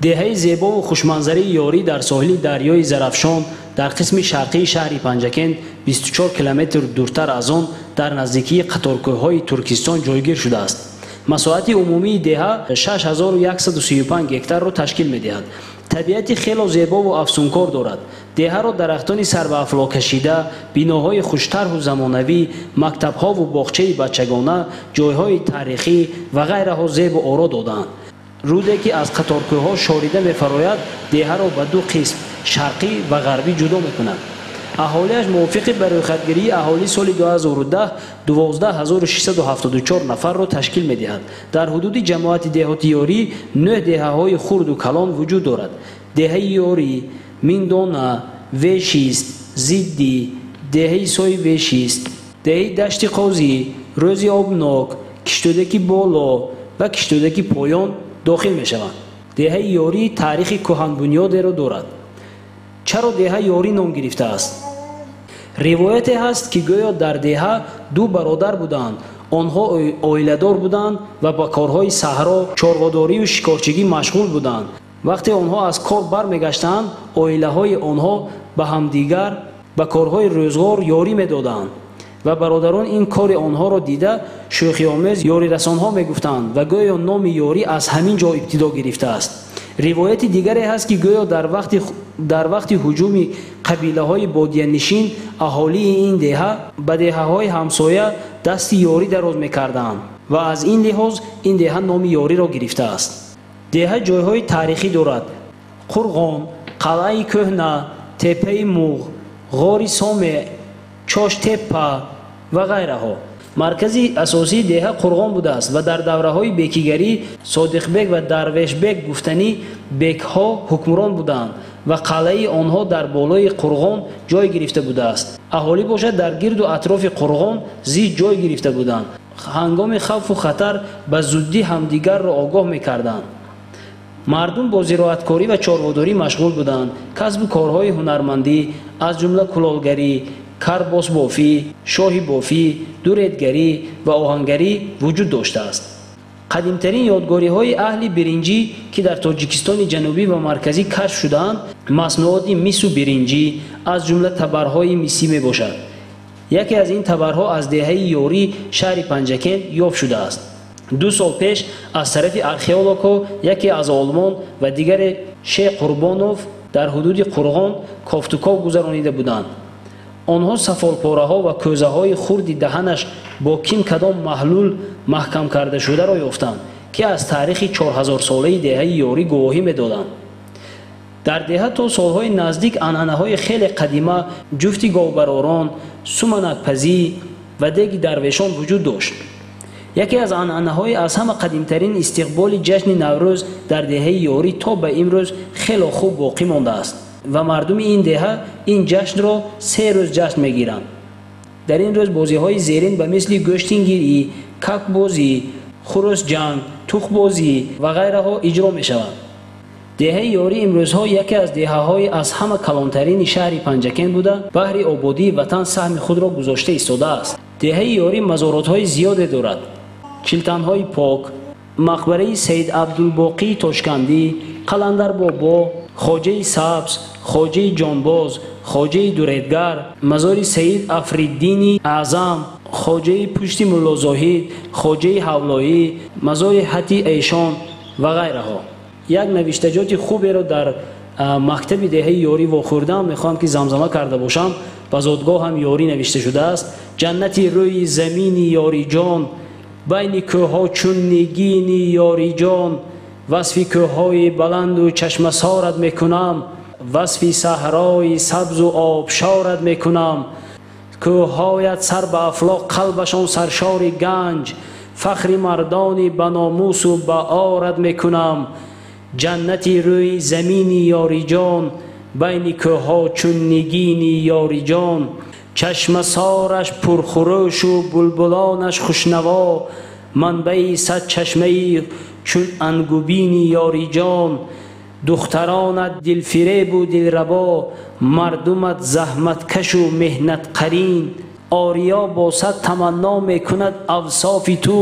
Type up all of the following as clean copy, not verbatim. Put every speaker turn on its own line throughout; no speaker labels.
Деҳаи зебову хушманзараи Ёрӣ дар соҳили дарёи Зарафшон дар қисми шарқии шаҳри Панҷакент 24 километр дуртар аз он дар наздикии қаторкӯҳҳои Туркистон ҷойгир шудааст. Масоҳати умумии деҳа 6135 гектарро ташкил медиҳад. Табиати хело зебову афсункор дорад. Деҳаро дарахтони сарбаафлоккашида, биноҳои хуштарҳу замонавӣ, мактабҳову боғчаи бачагона, ҷойҳои таърихӣ ва ғайраҳо зебу оро додаанд. Руде ки аз қаторкӯҳҳо шорида мефарояд, деҳаро ба ду қисм шарқӣ ва ғарбӣ ҷудо мекунад. Аҳолиаш мувофиқи ба рӯйхатгирии аҳолӣ соли 2010 12674 нафарро ташкил медиҳад. Дар ҳудуди ҷамоати деҳоти Ёрӣ 9 деҳаҳои хурду калон вуҷуд дорад. Деҳаи Ёрӣ, Миндона, Вешист, Зиддӣ, деҳаи Сои Вешист, деҳаи Дашти Қозӣ, Рӯзи Обнок, Киштӯдаки Боло ва Киштӯдаки Поён дохил мешаванд. Деҳаи Ёрӣ таърихи кӯҳанбунёдеро дорад. Чаро деҳа Ёрӣ ном гирифтааст? Ривояте ҳаст, ки гӯё дар деҳа ду бародар буданд. Онҳо оиладор буданд ва ба корҳои саҳро, чорводорию шикорчигӣ машғул буданд. Вақте онҳо аз кор бармегаштанд, оилаҳои онҳо ба ҳамдигар ба корҳои рӯзғор ёрӣ медоданд ва бародарон ин кори онҳоро дида шӯхиомез ёрирасонҳо мегуфтанд ва гӯё номи Ёрӣ аз ҳамин ҷо ибтидо гирифтааст. Ривояти дигаре ҳаст, ки гӯё дар вақти ҳуҷуми қабилаҳои бодиянишин аҳолии ин деҳа ба деҳаҳои ҳамсоя дасти ёрӣ дароз мекарданд ва аз ин лиҳоз ин деҳа номи Ёриро гирифтааст. Деҳа ҷойҳои таърихӣ дорад: Қурғон, қалъаи кӯҳна, теппаи Муғ, ғори Соме, Чоштеппа ва ғайраҳо. Маркази асосии деҳа Қурғон будааст ва дар давраҳои бекигарӣ Содиқбек ва Дарвешбек гуфтанӣ бекҳо ҳукмрон буданд ва қалъаи онҳо дар болои Қурғон ҷой гирифта будааст. Аҳолӣ бошад дар гирду атрофи Қурғон зич ҷой гирифта буданд. Ҳангоми хавфу хатар ба зуддӣ ҳамдигарро огоҳ мекарданд. Мардум бо зироаткорӣ ва чорводорӣ машғул буданд. Касбу корҳои ҳунармандӣ аз ҷумла кулолгарӣ, карбосбофӣ, шоҳибофӣ, дуредгарӣ ва оҳангарӣ вуҷуд доштааст. Қадимтарин ёдгориҳои аҳли биринҷӣ, ки дар Тоҷикистони ҷанубӣ ва марказӣ кашф шудаанд, маснуоти мису биринҷӣ аз ҷумла табарҳои мисӣ мебошад. Яке аз ин табарҳо аз деҳаи Ёрӣ шаҳри Панҷакент ёфт шудааст. 2 сол пеш аз тарафи археологҳо яке аз Олмон ва дигаре Шех Қурбонов дар ҳудуди Қурғон кофтуков гузаронида буданд. Онҳо сафолпораҳо ва кӯзаҳои хурди даҳанаш бо ким кадом маҳлул маҳкам карда шударо ёфтанд, ки аз таърихи 4000-солаи деҳаи Ёрӣ гувоҳӣ медоданд. Дар деҳа то солҳои наздик анъанаҳои хеле қадима, ҷуфти говбаророн, суманакпазӣ ва деги дарвешон вуҷуд дошт. Яке аз анъанаҳои аз ҳама қадимтарин истиқболи ҷашни Наврӯз дар деҳаи Ёрӣ то ба имрӯз хело хуб боқӣ мондааст ва мардуми ин деҳа ин ҷашнро 3 рӯз ҷашн мегиранд. Дар ин рӯз бозиҳои зерин ба мисли гӯштингирӣ, какбозӣ, хурӯсҷанг, тухбозӣ ва ғайраҳо иҷро мешаванд. Деҳаи Ёрӣ имрӯзҳо яке аз деҳаҳои аз ҳама калонтарини шаҳри Панҷакент буда, баҳри ободии ватан саҳми худро гузошта истодааст. Деҳаи Ёрӣ мазоротҳои зиёде дорад: чилтанҳои пок, мақбараи Саид Абдулбоқии Тошкандӣ, Қаландарбобо, Хоҷаи Сабз, Хоҷаи Ҷонбоз, Хоҷаи Дуредгар, мазори Саид Африддини Аъзам, Хоҷаи Пушти Муллозоҳид, Хоҷаи Ҳавлоӣ, мазори Ҳати Эйшон ва ғайраҳо. Як навиштаҷоти хуберо дар мактаби деҳаи Ёрӣ вохӯрдам, мехоҳам ки замзама карда бошам. Ба зодгоҳам Ёрӣ навишта шудааст: ҷаннати рӯи замини Ёриҷон, байни кӯҳҳо чун нигини Ёриҷон, васфи кӯҳҳои баланду чашмасорат мекунам, васфи саҳрои сабзу обшорат мекунам. Кӯҳҳоят сар ба афлоқ, қалбашон саршори ганҷ, фахри мардони ба номусу ба орат мекунам. Ҷаннати рӯи замини Ёриҷон, байни кӯҳҳо чун нигини Ёриҷон, чашмасораш пурхурӯшу булбулонаш хушнаво, манбаи сад чашмаи чун ангубини Ёриҷон, духтаронат дилфиребу дилрабо, мардумат заҳматкашу меҳнатқарин, ориё бо сад таманно мекунад авсофи ту,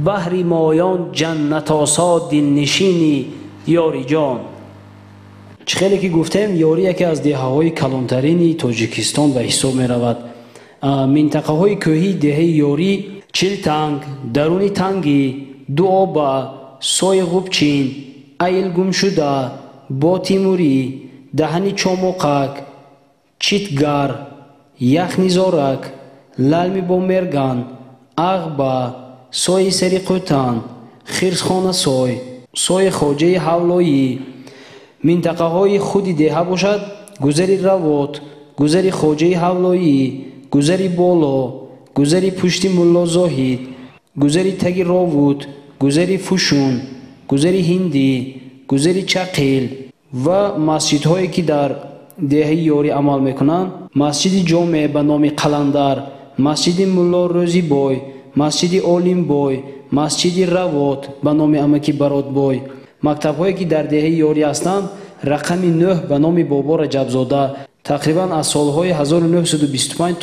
баҳри моён ҷаннатосо дилнишини Ёриҷон. Чӣ хеле ки гуфтем, Ёрӣ яке аз деҳаҳои калонтарини Тоҷикистон ба ҳисоб меравад. Минтақаҳои кӯҳии деҳаи Ёрӣ Чилтанг, Даруни Тангӣ, Дуоба, Сои Ғубчин, Аилгумшуда, Ботимурӣ, Даҳани Чомоқак, Читгар, Яхнизорак, Лалми Бомерган, Ағба, Сои Сари Қӯтан, Хирсхонасой, Сои Хоҷаи Ҳавлоӣ. Минтақаҳои худи деҳа бошад: Гузари Равот, Гузари Хоҷаи Ҳавлоӣ, Гузари Боло, Гузари Пушти Муллозоҳид, Гузари Таги Ровут, Гузари Фушун, Гузари Ҳиндӣ, Гузари Чақил. Ва масҷидҳое ки дар деҳаи Ёрӣ амал мекунанд: масҷиди ҷомеъ ба номи Қаландар, масҷиди Мулло Рӯзибой, масҷиди Олимбой, масҷиди Равот ба номи амаки Баротбой. Мактабҳое ки дар деҳаи Ёрӣ ҳастанд: рақами 9 ба номи Бобо Раҷабзода, тақрибан аз солҳои 1925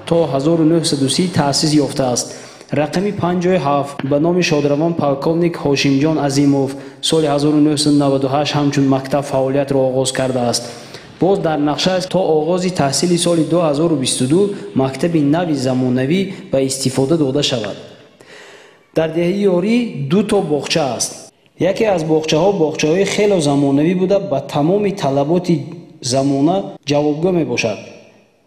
то 1930 таъсис ёфтааст. Рақами 57 ба номи шодравон полковник Ҳошимҷон Азимов соли 1998 ҳамчун мактаб фаъолиятро оғоз кардааст. Боз дар нақша аст, то оғози таҳсили соли 2022 мактаби нави замонавӣ ба истифода дода шавад. Дар деҳаи Ёрӣ ду то боғча аст. Яке аз боғчаҳо боғчаҳои хело замонавӣ буда, ба тамоми талаботи замона ҷавобгӯ мебошад.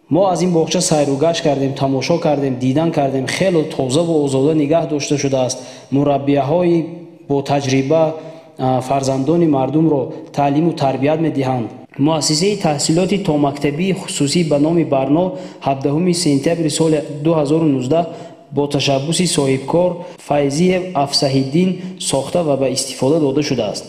Мо аз ин боғча сайру гашт кардем, тамошо кардем, дидан кардем. Хело тозаву озода нигаҳ дошта шудааст. Мураббияҳои бо таҷриба фарзандони мардумро таълиму тарбият медиҳанд. Муассисаи таҳсилоти томактабии хусусӣ ба номи Барно 17 сентябри соли 2019 бо ташаббуси соҳибкор Файзиев Афсаҳиддин сохта ва ба истифода дода шудааст.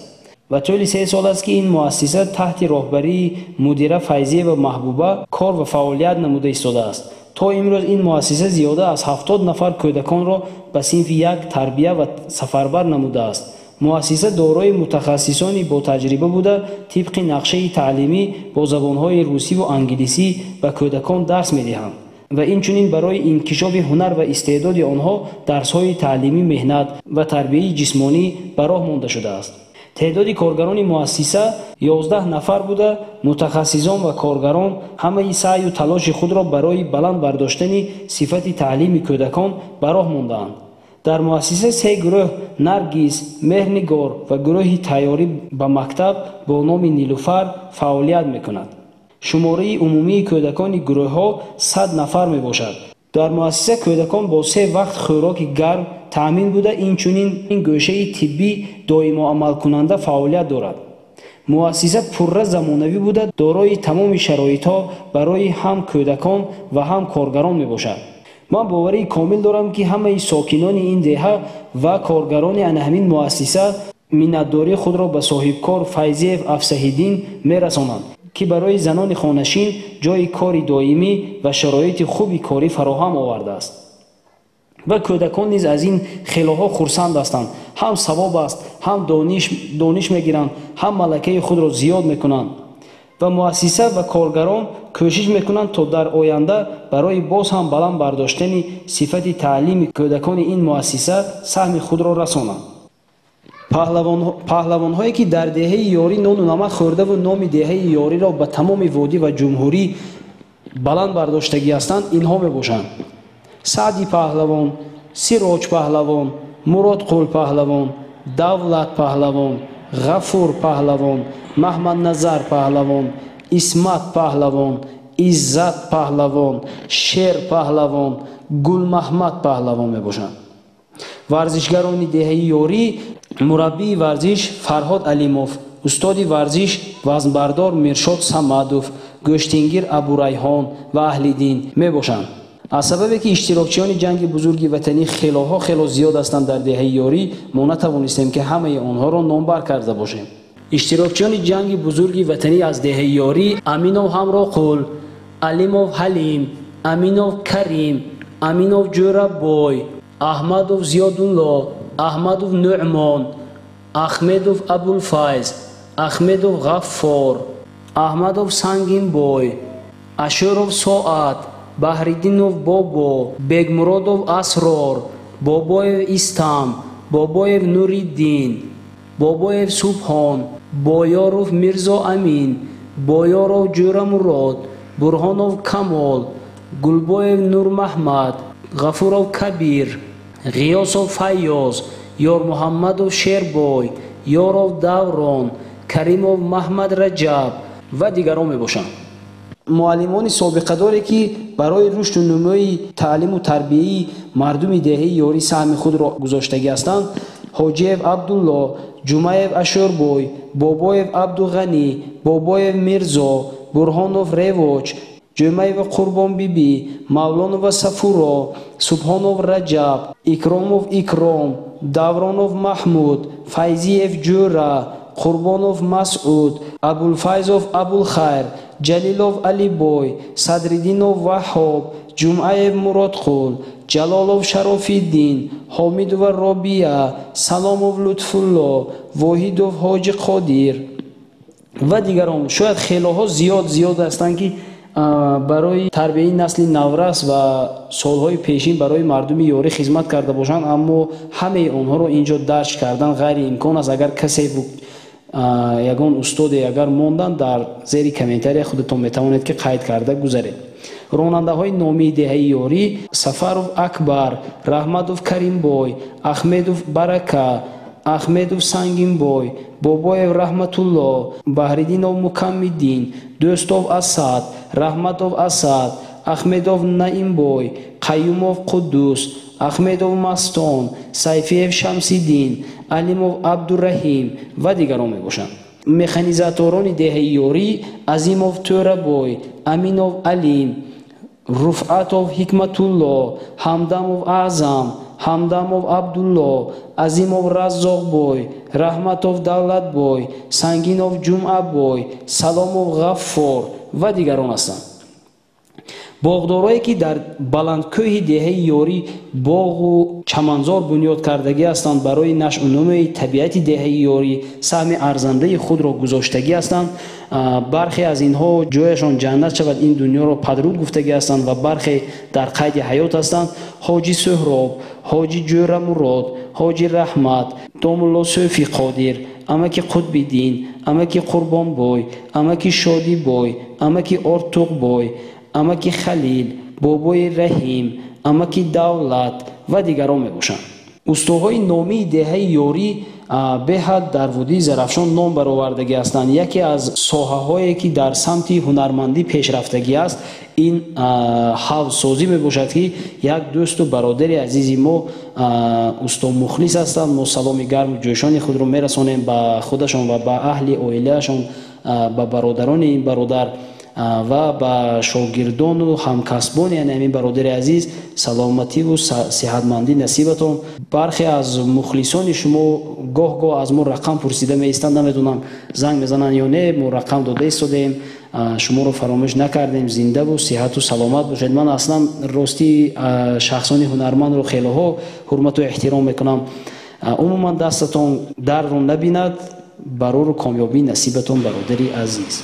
Ва тӯли 3 сол аст, ки ин муассиса таҳти роҳбарии мудира Файзиева Маҳбуба кор ва фаъолият намуда истодааст. То имрӯз ин муассиса зиёда аз 70 нафар кӯдаконро ба синфи як тарбия ва сафарбар намудааст. Муассиса дорои мутахассисони ботаҷриба буда, тибқи нақшаи таълимӣ бо забонҳои русиву англисӣ ба кӯдакон дарс медиҳанд ва инчунин барои инкишофи ҳунар ва истеъдоди онҳо дарсҳои таълимӣ, меҳнат ва тарбияи ҷисмонӣ ба роҳ монда шудааст. Теъдоди коргарони муассиса 11 нафар буда, мутахассисон ва коргарон ҳамаи саъю талоши худро барои баланд бардоштани сифати таълими кӯдакон ба роҳ мондаанд. Дар муассиса се гурӯҳ: Наргиз, Меҳрнигор ва гурӯҳи тайёрӣ ба мактаб бо номи Нилуфар фаъолият мекунад. Шумораи умумии кӯдакони гурӯҳҳо 100 нафар мебошад. Дар муассиса кӯдакон бо се вақт хӯроки гарм таъмин буда, инчунин ин гӯшаи тиббӣ доимо амалкунанда фаъолият дорад. Муассиса пурра замонавӣ буда, дорои тамоми шароитҳо барои ҳам кӯдакон ва ҳам коргарон мебошад. Ман боварии комил дорам, ки ҳамаи сокинони ин деҳа ва коргарони ана ҳамин муассиса миннатдории худро ба соҳибкор Файзиев Афсаҳиддин мерасонанд, ки барои занони хонашин ҷойи кори доимӣ ва шароити хуби корӣ фароҳам овардааст. Ва кӯдакон низ аз ин хелоҳо хурсанд ҳастанд. Ҳам савоб аст, ҳам дониш мегиранд, ҳам малакаи худро зиёд мекунанд. Ва муассиса ва коргарон кӯшиш мекунанд, то дар оянда барои боз ҳам баланд бардоштани сифати таълими кӯдакони ин муассиса саҳми худро расонанд. Паҳлавонҳое ки дар деҳаи Ёрӣ нону намак хӯрдаву номи деҳаи Ёриро ба тамоми водӣ ва ҷумҳурӣ баланд бардоштагӣ ҳастанд, инҳо мебошанд: Саъди паҳлавон, Сироҷ паҳлавон, Муродқул паҳлавон, Давлат паҳлавон, Ғафур паҳлавон, Маҳмадназар паҳлавон, Исмат паҳлавон, Иззат паҳлавон, Шер паҳлавон, Гулмаҳмад паҳлавон мебошанд. Варзишгарони деҳаи Ёрӣ: мураббии варзиш Фарҳод Алимов, устоди варзиш вазнбардор Миршод Самадов, гӯштингир Абурайҳон ва Аҳлиддин мебошанд. Аз сабабе ки иштирокчиёни ҷанги бузурги ватанӣ хелоҳо хело зиёд ҳастанд дар деҳаи Ёрӣ, мо натавонистем, ки ҳамаи онҳоро номбар карда бошем. Иштирокчиёни ҷанги бузурги ватанӣ аз деҳаи Ёрӣ: Аминов Ҳамроқул, Алимов Ҳалим, Аминов Карим, Аминов Ҷӯрабой, Аҳмадов Зиёдулло, Аҳмадов Нуъмон, Ахмедов Абулфайз, Ахмедов Ғаффор, Аҳмадов Сангинбой, Ашуров Соат, Баҳриддинов Бобо, Бегмуродов Асрор, Бобоев Истам, Бобоев Нуриддин, Бобоев Субҳон, Боёров Мирзоамин, Боёров Ҷӯрамурод, Бурҳонов Камол, Гулбоев Нурмаҳмад, Ғафуров Кабир, Ғиёсов Файёз, Ёрмуҳаммадов Шербой, Ёров Даврон, Каримов Маҳмад Раҷаб ва дигарон мебошанд. Муаллимони собиқадоре, ки барои рушду нумӯи таълиму тарбияи мардуми деҳаи Ёрӣ саҳми худро гузоштагӣ ҳастанд: Ҳоҷиев Абдулло, Ҷумаев Ашурбой, Бобоев Абдуғанӣ, Бобоев Мирзо, Бурҳонов Ревоҷ, Ҷумаева Қурбонбибӣ, Мавлонова Сафуро, Субҳонов Раҷаб, Икромов Икром, Давронов Маҳмуд, Файзиев Ҷӯра, Қурбонов Масъуд, Абулфайзов Абулхайр, Ҷалилов Алибой, Садриддинов Ваҳҳоб, Ҷумъаев Муродқул, Ҷалолов Шарофиддин, Ҳомидова Робия, Саломов Лутфулло, Воҳидов Ҳоҷи Қодир ва дигарон. Шояд хелоҳо зиёд ҳастанд, ки барои тарбияи насли наврас ва солҳои пешин барои мардуми Ёрӣ хизмат карда бошанд, аммо ҳамаи онҳоро ин ҷо дарҷ кардан ғайриимкон аст. Агар касе ягон устоде агар монданд, дар зери комментария худатон метавонед, ки қайд карда гузаред. Ронандаҳои номии деҳаи Ёрӣ: Сафаров Акбар, Раҳматов Каримбой, Ахмедов Барака, Ахмедов Сангинбой, Бобоев Раҳматулло, Баҳриддинов Мукаммиддин, Дӯстов Асад, Раҳматов Асад, Ахмедов Наимбой, Қаюмов Қуддус, Ахмедов Мастон, Сайфиев Шамсиддин, Алимов Абдураҳим ва дигарон мебошанд. Механизаторони деҳаи Ёрӣ: Азимов Тӯрабой, Аминов Алим, Руфъатов Ҳикматулло, Ҳамдамов Аъзам, Ҳамдамов Абдулло, Азимов Раззоқбой, Раҳматов Давлатбой, Сангинов Ҷумъабой, Саломов Ғаффор ва дигарон ҳастанд. Боғдорое, ки дар баландкӯҳи деҳаи Ёрӣ боғу чаманзор бунёд кардагӣ ҳастанд, барои нашъунумои табиати деҳаи Ёрӣ саҳми арзандаи худро гузоштагӣ ҳастанд. Бархе аз инҳо ҷояшон ҷаннат шавад, ин дунёро падруд гуфтагӣ ҳастанд ва бархе дар қайди ҳаёт ҳастанд. Ҳоҷи Сӯҳроб, Ҳоҷи Ҷӯрамурод, Ҳоҷи Раҳмат, Домулло Сӯфи Қодир, амаки Қутбиддин, амаки Қурбонбой, амаки Шодибой, амаки Ортуқбой, амаки Халил, бобои Раҳим, амаки Давлат ва дигарон мебошанд. Устоҳои номии деҳаи Ёрӣ беҳад дар водии Зарафшон ном баровардагӣ ҳастанд. Яке аз соҳаҳое, ки дар самти ҳунармандӣ пешрафтагӣ аст, ин ҳавзсозӣ мебошад, ки як дӯсту бародари азизи мо усто Мухлис ҳастанд. Мо саломи гарму ҷӯшони худро мерасонем ба худашон ва ба аҳли оилаашон, ба бародарони ин бародар ва ба шогирдону ҳамкасбони яъне ҳамин бародари азиз саломативу сиҳатмандӣ насибатон. Бархе аз мухлисони шумо гоҳ-гоҳ аз мо рақам пурсида меистанд, намедонам занг мезананд ё не, мо рақам дода истодаем, шуморо фаромӯш накардем, зиндаву сиҳату саломат бошед. Ман аслан ростӣ шахсони ҳунармандро хелоҳо ҳурмату эҳтиром мекунам. Умуман дастатон дардро набинад, барору комёбӣ насибатон, бародари азиз.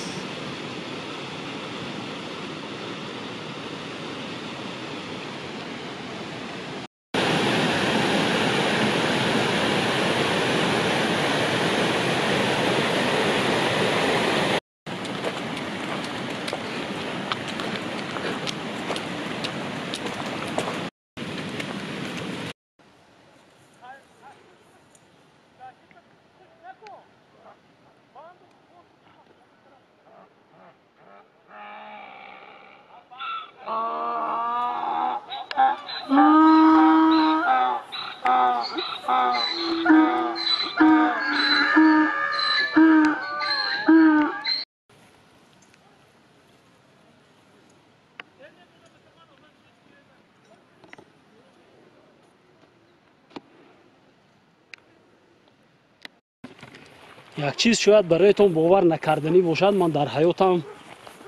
Як чиз шояд бароятон бовар накарданӣ бошад, ман дар ҳаётам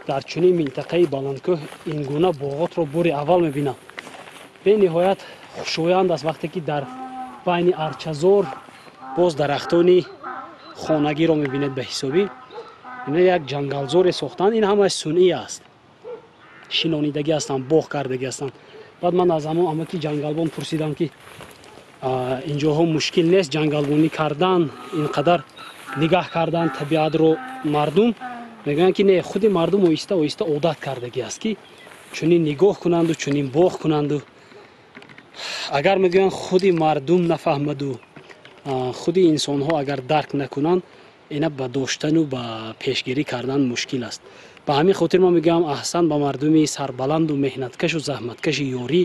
дар чунин минтақаи баландкӯҳ ин гуна боғотро бори аввал мебинам. Бениҳоят хушоянд аст вақте ки дар байни арчазор боз дарахтони хонагиро мебинед ба ҳисобӣ. Ина як ҷангалзоре сохтанд, ин ҳамааш сунъӣ аст, шинонидагӣ ҳастанд, боғ кардагӣ ҳастанд. Баъд ман аз ҳамон амаки ҷангалбон пурсидам, ки Инҷоҳо мушкил нест ҷангалбонӣ кардан, ин қадар нигаҳ кардан табиатро. Мардум мегӯянд ки не, худи мардум оҳиста оҳиста одат кардагӣ аст ки чунин нигоҳ кунанду чунин боғ кунанду. Агар мегӯянд худи мардум нафаҳмаду худи инсонҳо агар дарк накунанд, ина ба доштану ба пешгирӣ кардан мушкил аст. Ба ҳамин хотир ман мегӯям аҳсан ба мардуми сарбаланду меҳнаткашу заҳматкаши Ёрӣ.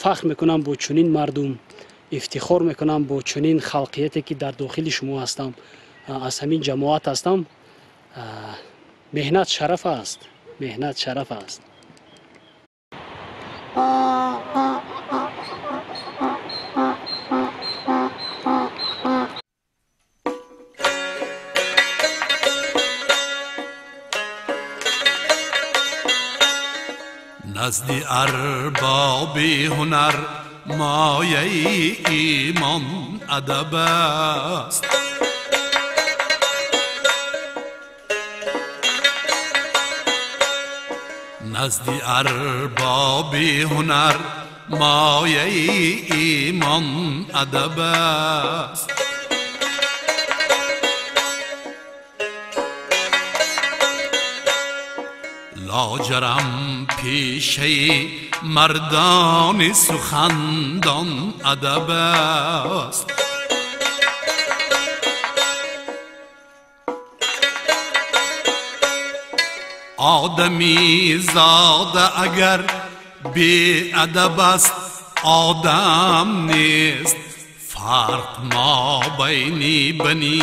Фахр мекунам бо чунин мардум, ифтихор мекунам бо чунин халқияте ки дар дохили шумо ҳастам, аз ҳамин ҷамоат ҳастам. Меҳнат шараф аст, меҳнат шараф аст.
Назди арбоби ҳунар мояи имон адаб аст. Назди арбоби ҳунар мояи имон адаб аст. Лоҷарам пешаи мардони сухандон адаб аст. Одами зода агар беадаб аст, одам нест. Фарқ мобайни бани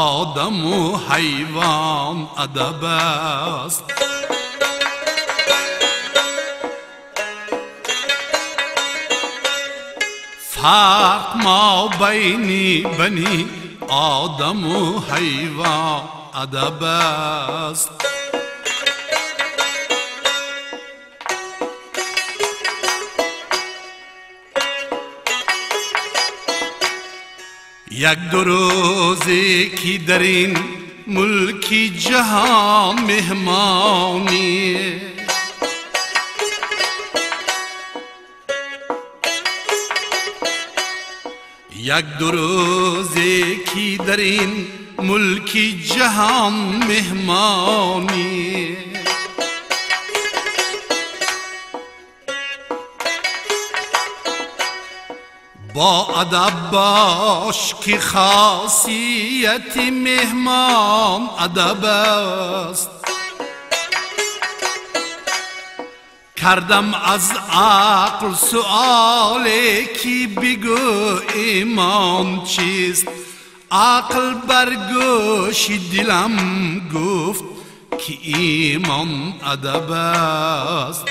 одаму ҳайвон адаб аст. Фарқ мобайни бани одаму ҳайвон адаб аст. Як ду рӯзе ки дар ин мулки ҷаҳон меҳмонӣ, як ду рӯзе ки дар ин мулки ҷаҳон меҳмонӣ, бо адаб бош ки хосияти меҳмон адаб аст. Кардам аз ақл суоле ки бигӯ имон чист. Ақл бар гӯши дилам гуфт ки имон адаб аст.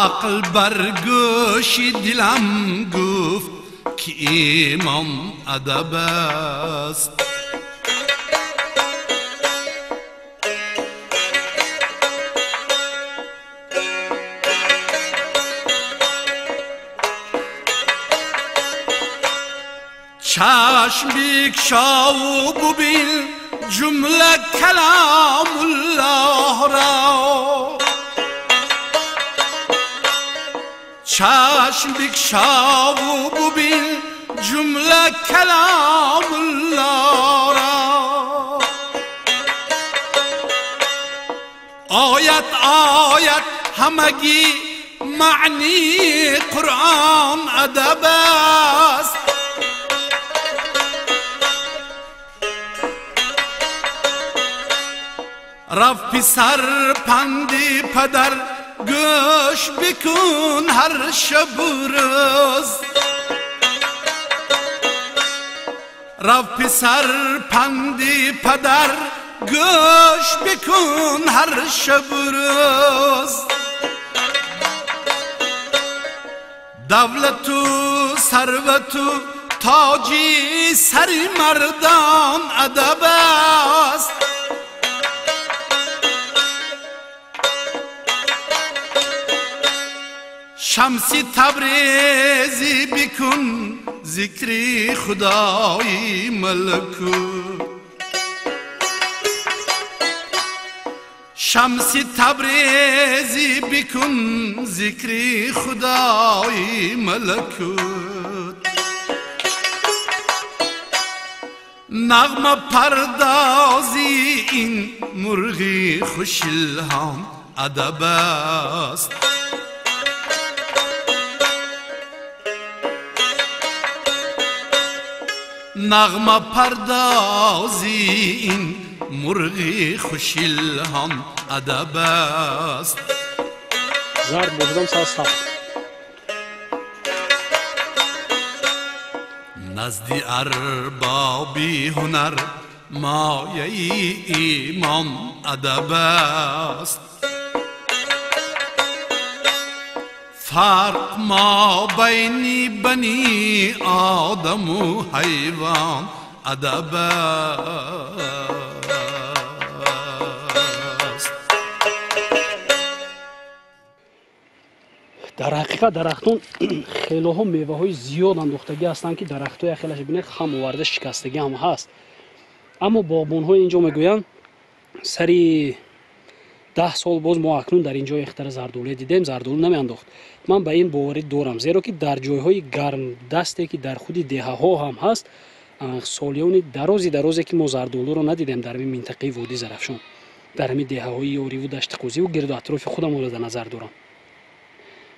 Ақл бар гӯши дилам гуфт ки имон адаб аст. Чашм бикшову бубин ҷумла каломуллоҳро, чашм бикшову бубин ҷумла каломуллоҳро. Оят оят ҳамагӣ маънии Қуръон адаб аст. Рафт писар панди падар гӯш бикун ҳар шабу рӯз. Рафт писар панди падар гӯш бикун ҳар шабу рӯз. Давлату сарвату тоҷи сари мардон адаб аст. Шамси Табрезӣ бикун зикри Худои малакут. Шамси Табрези бикун зикри Худои малакут. Нағма пардози ин мурғи хушилҳом адаб аст. Нағма пардози ин мурғи хушилҳом адаб аст.
Зарб бозидам сар сахт.
Назди арбоби ҳунар мояи имон адаб аст. Фарқ мобайни бани одаму ҳайвон адаб аст.
Дар ҳақиқат дарахтон хелоҳо меваҳои зиёд андохтагӣ ҳастанд, ки дарахтҳои хелаш бинед хам оварда шикастагӣ ҳам ҳаст. Аммо боғбонҳои инҷо мегӯянд сари 10 сол боз мо акнун дар ин ҷо яхтара зардолуе дидем, зардолу намеандохт. Ман ба ин боварӣ дорам, зеро ки дар ҷойҳои гармдасте ки дар худи деҳаҳо ҳам ҳаст, солиёни дарози дарозе ки мо зардолуро надидем дар ҳамин минтақаи водии Зарафшон, дар ҳамин деҳаҳои Ёриву Даштиқӯзиву гирду атрофи худамонро дар назар дорам.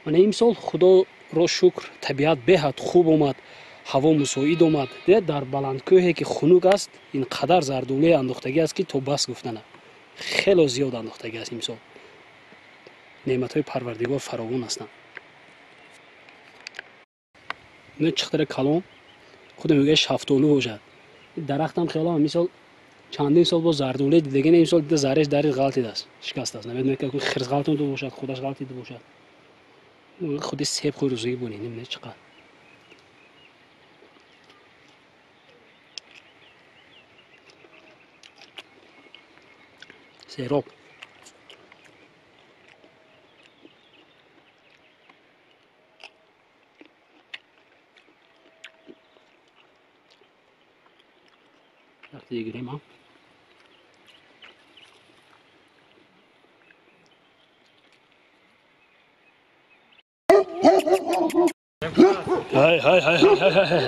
Мана имсол худоро шукр, табиат беҳад хуб омад, ҳаво мусоид омад. Дар баландкӯҳе ки хунук аст, ин қадар зардолуе андохтагӣ аст, ки то бас гуфтана хело зиёд андохтагӣ аст имсол. Неъматҳои Парвардигор фаровон ҳастанд. Чихтара калон худо мегӯяд шафтолу бошад. Дарахтам хело мисол чандин сол боз зардолуе дидагӣ, имсол дида зареш дари ғалтидааст, шикастааст. Намедонам ки хирс ғалтонда бошад, худаш ғалтида бошад. Худи себ хӯрӯзагӣ бунӣ, намедонам чӣ қадр. Сероб. Вақте гирем, ҳа? Ҳай, ҳай, ҳай, ҳай, ҳай, ҳай.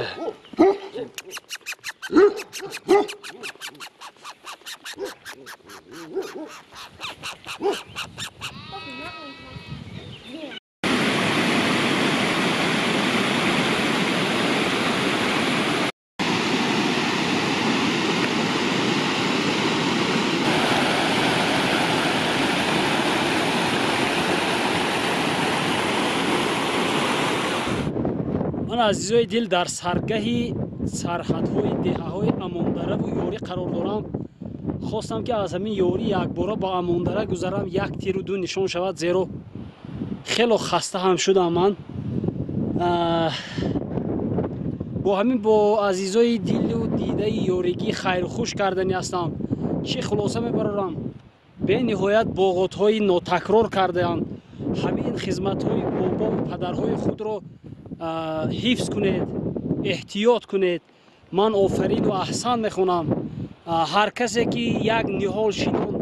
Ман азизои дил дар саргаҳи сарҳадҳои деҳаҳои Амондараву Ёрӣ қарор дорам. Хостам ки аз ҳамин Ёрӣ якбора ба Амондара гузарам, як тиру ду нишон шавад, зеро хело хаста ҳам шудам ман. Бо ҳамин бо азизои дилу дидаи ёригӣ хайрхуш кардани ҳастам. Чӣ хулоса мебарорам? Бениҳоят боғотҳои нотакрор кардаанд. Ҳамин хизматҳои бобову падарҳои худро ҳифз кунед, эҳтиёт кунед. Ман офарину аҳсан мехонам. Ҳар касе ки як ниҳол шинонд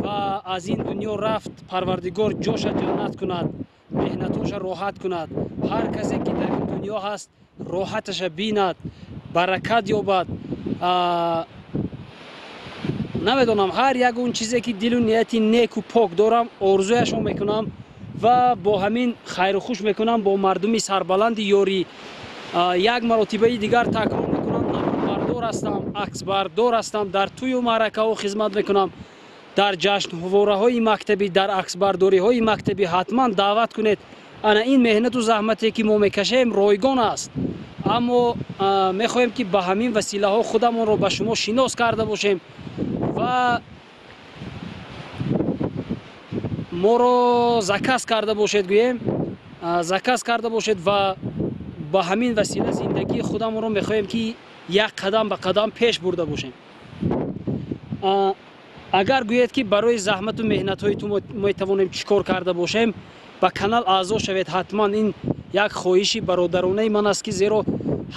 ва аз ин дунё рафт, Парвардигор ҷоша ҷаннат кунад, меҳнатоша роҳат кунад. Ҳар касе ки дар ин дунё ҳаст, роҳаташа бинад, баракат ёбад. Намедонам, ҳар як он чизе ки дилу нияти неку пок дорам, орзуяшон мекунам ва бо ҳамин хайру хуш мекунам бо мардуми сарбаланди Ёрӣ. Як маротибаи дигар такрор мекунам, наворбардор ҳастам, аксбардор ҳастам, дар тӯю маъракаҳо хизмат мекунам, дар ҷашнвораҳои мактабӣ, дар аксбардориҳои мактабӣ ҳатман даъват кунед. Ана ин меҳнату заҳмате ки мо мекашем ройгон аст, аммо мехоҳем ки ба ҳамин василаҳо худамонро ба шумо шинос карда бошем ва моро заказ карда бошед, гӯем заказ карда бошед ва ба ҳамин васила зиндагии худамонро мехоҳем ки як қадам ба қадам пеш бурда бошем. Агар гӯед ки барои заҳмату меҳнатҳои ту метавонем чӣ кор карда бошем, ба канал аъзо шавед ҳатман. Ин як хоҳиши бародаронаи ман аст, ки зеро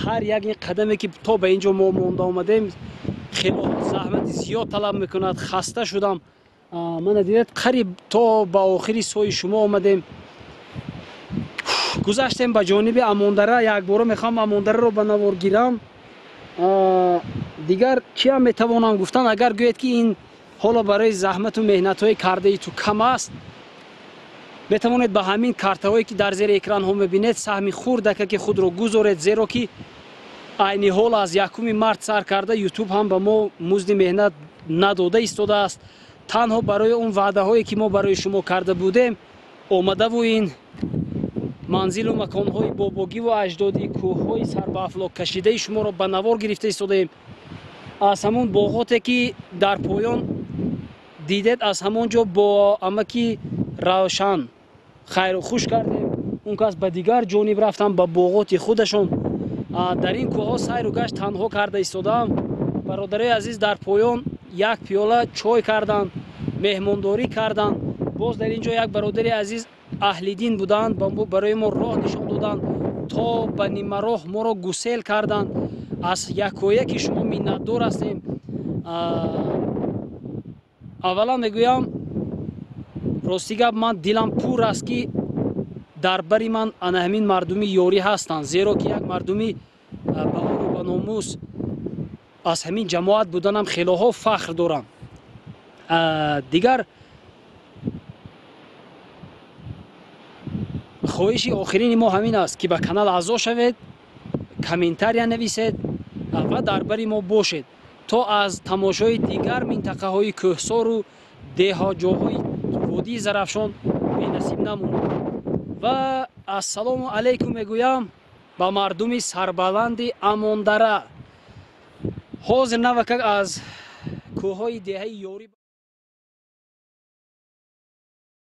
ҳар як ин қадаме ки то ба ин ҷо мо монда омадем, хело заҳмати зиёд талаб мекунад. Хаста шудам. Мана дидед, қариб то ба охири сои шумо омадем, гузаштем ба ҷониби Амондара. Якбора мехоҳам Амондараро ба навор гирам. Дигар чиам метавонам гуфтан? Агар гӯед, ки ин ҳоло барои заҳмату меҳнатҳои кардаи ту кам аст, метавонед ба ҳамин картаҳое, ки дар зери экранҳо мебинед, саҳми хурдакаки худро гузоред, зеро ки айни ҳол аз 1 март сар карда Ютуб ҳам ба мо музди меҳнат надода истодааст. Танҳо барои он ваъдаҳое, ки мо барои шумо карда будем, омадаву ин манзилу маконҳои бобогиву аҷдодӣ, кӯҳҳои сарбаафлок кашидаи шуморо ба навор гирифта истодаем. Аз ҳамон боғоте, ки дар поён дидед, аз ҳамон ҷо бо амаки Равшан хайру хуш кардем. Он кас ба дигар ҷониб рафтам, ба боғоти худашон. Дар ин кӯҳҳо сайру гашт танҳо карда истодаам. Бародарои азиз дар поён як пиёла чой карданд, меҳмондорӣ карданд. Боз дар ин ҷо як бародари азиз аҳлидин буданд, барои мо роҳ нишон доданд, то ба нимароҳ моро гусел карданд. Аз якояки шумо миннатдор ҳастем. Аввалан мегӯям, рости гап, ман дилам пур аст, ки дар бари ман ана ҳамин мардуми ёрӣ ҳастанд, зеро ки як мардуми ба ору ба номус аз ҳамин ҷамоат буданам хелоҳо фахр дорам. Дигар хоҳиши охирини мо ҳамин аст, ки ба канал аъзо шавед, комментария нависед ва дар бари мо бошед, то аз тамошои дигар минтақаҳои кӯҳсору деҳаҷоҳои водии Зарафшон бенасиб намонед. Ва ассалому алайкум мегӯям ба мардуми сарбаланди Амондара. Ҳозир навакак аз кӯҳҳои деҳаи Ёрӣ.